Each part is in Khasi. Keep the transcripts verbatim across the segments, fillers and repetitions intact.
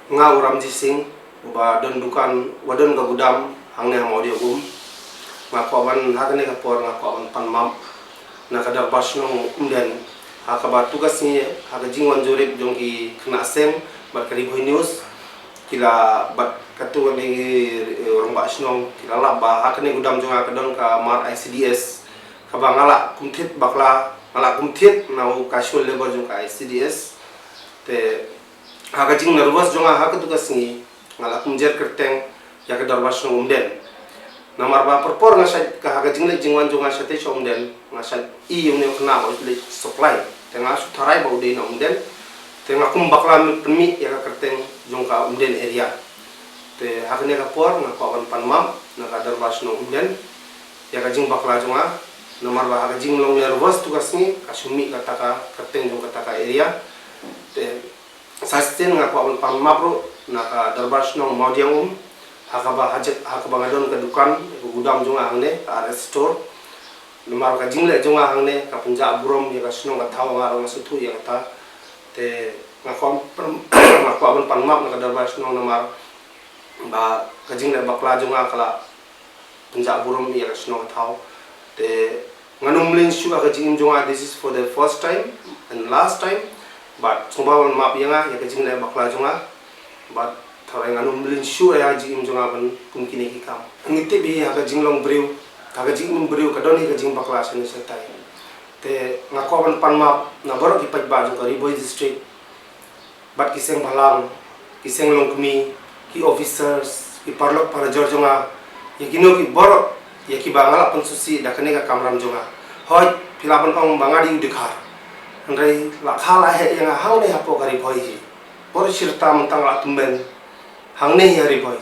Nga u Ramji Singh, uba don dukan, uba don ka gudam hangne ha Mawdiangum. Nga kwah ban, ha kane ka por nga kwah ban pan map na ka dorbar shnong Umden, ha kaba tu ka sngi, ha ka jingwan jurip jong ki khynnah sem bad ka Ri Bhoi News, ki la, bad katu ka dei, eh, rangbah shnong, ki la lap ba ha kane gudam jong nga ka don ka mar I C D S, kaba nga la kumthied bakla, nga la kumthied na u casual labour jong ka I C D S. Te ha ka jingnervous jong nga ha katu ka sngi, nga la kumjer kyrteng ïa ka dorbar shnong Umden. Namar ba por por nga shait, ka ha ka jingleit jingwan jong nga shatei sha Umden, nga shait i ïa une u khynnah ba u leit supply. Te nga shu tharai ba u dei na Umden. Te nga kum bakla pynmih ïa ka kyrteng jong ka Umden area. Te ha kane ka por nga kwah ban pan map na ka dorbar shnong Umden ïa ka jingbakla jong nga. Namar ba ha ka jinglong nervous tu ka sngi, ka shu mih kata ka kyrteng jong kata ka area. Te sa shisien nga kwah ban pan map ruh na ka dorbar shnong Mawdiangum, ha kaba ha jaka, ha kaba nga don ka dukan, ka gudam jong nga hangne, ka R S Store. Namar ka jingleh jong nga hangne ka pynjah burom ïa ka shnong ka thaw, nga ruh nga sngewthuh ïa kata. Te nga kwah, nga kwah ban pan map na ka dorbar shnong namar ba ka jingleh bakla jong nga ka la pynjah burom ïa ka shnong ka thaw. Te ngan ym mlien shuh ha ka jingim jong nga, this is for the first time and last time. Bad sngewbha ban map ïa nga ïa ka jingleh bakla jong nga. Bad tharai ngan ym mlien shuh ïa ka jingim jong nga ban kum kine ki kam. Ngi tip hi ha ka jinglong briew, ha ka jingim briew ka don hi ka jingbakla shane shatai. Te nga kwah ban pan map na baroh ki paidbah jong ka Ri Bhoi District, bad ki seng bhalang, ki seng longkmie, ki officers, ki paralok parajor jong nga, ïa kino ki baroh, ïa kiba nga la pynsngewsih da kane ka kamram jong nga. Hooid, phi lah ban ong ba nga dei u dkhar. Hynrei la kha la heh ïa nga hangne hapoh ka Ri Bhoi hi. Baroh shi rta mynta nga la tymmen hangne ha Ri Bhoi.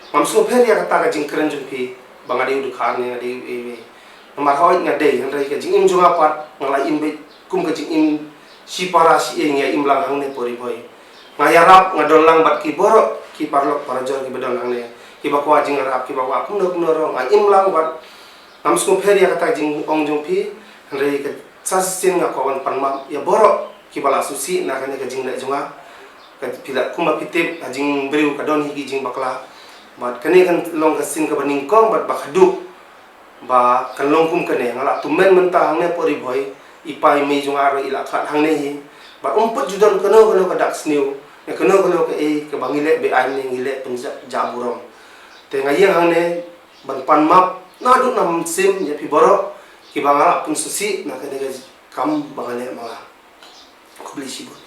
Ngam sngewpher ïa kata ka jingkren jong phi ba nga dei u dkhar ne nga dei u ei ei. Namar hooid nga dei, hynrei ka jingim jong nga pat nga la im beit kum ka jingim shipara shi ïing, ïa im lang hangne hapoh Ri Bhoi. Nga ïarap, nga don lang bad ki baroh ki paralok parajor kiba don hangne, kiba kwah jingïarap, kiba kwah kumno kumno ruh, nga im lang bad ngam sngewpher ïa kata ka jingong jong phi. Hynrei ka sa shisien nga kwah ban pan map ïa baroh kiba la sngewsih na kane ka jingleh jong nga. Ka phi la, kumba phi tip, ha jingbriew ka don hi ki jingbakla. Bad kane kan long ka sien kaba nyngkong bad ba khadduh ba kan long kum kane. Nga la tymmen mynta hangne hapoh Ri Bhoi, i pa i mei jong nga ruh i la khlad hangne hi. Bad ym pat ju don kano kano ka dak sniew ne kano kano kaei kaba ngi leh be-aiñ ne ngi leh pynjah, jah burom. Te nga ïeng hangne ban pan map naduh na mynsiem ïa phi baroh kiba nga la pynsngewsih na kane ka kam ba nga leh ma nga. Khublei shibun.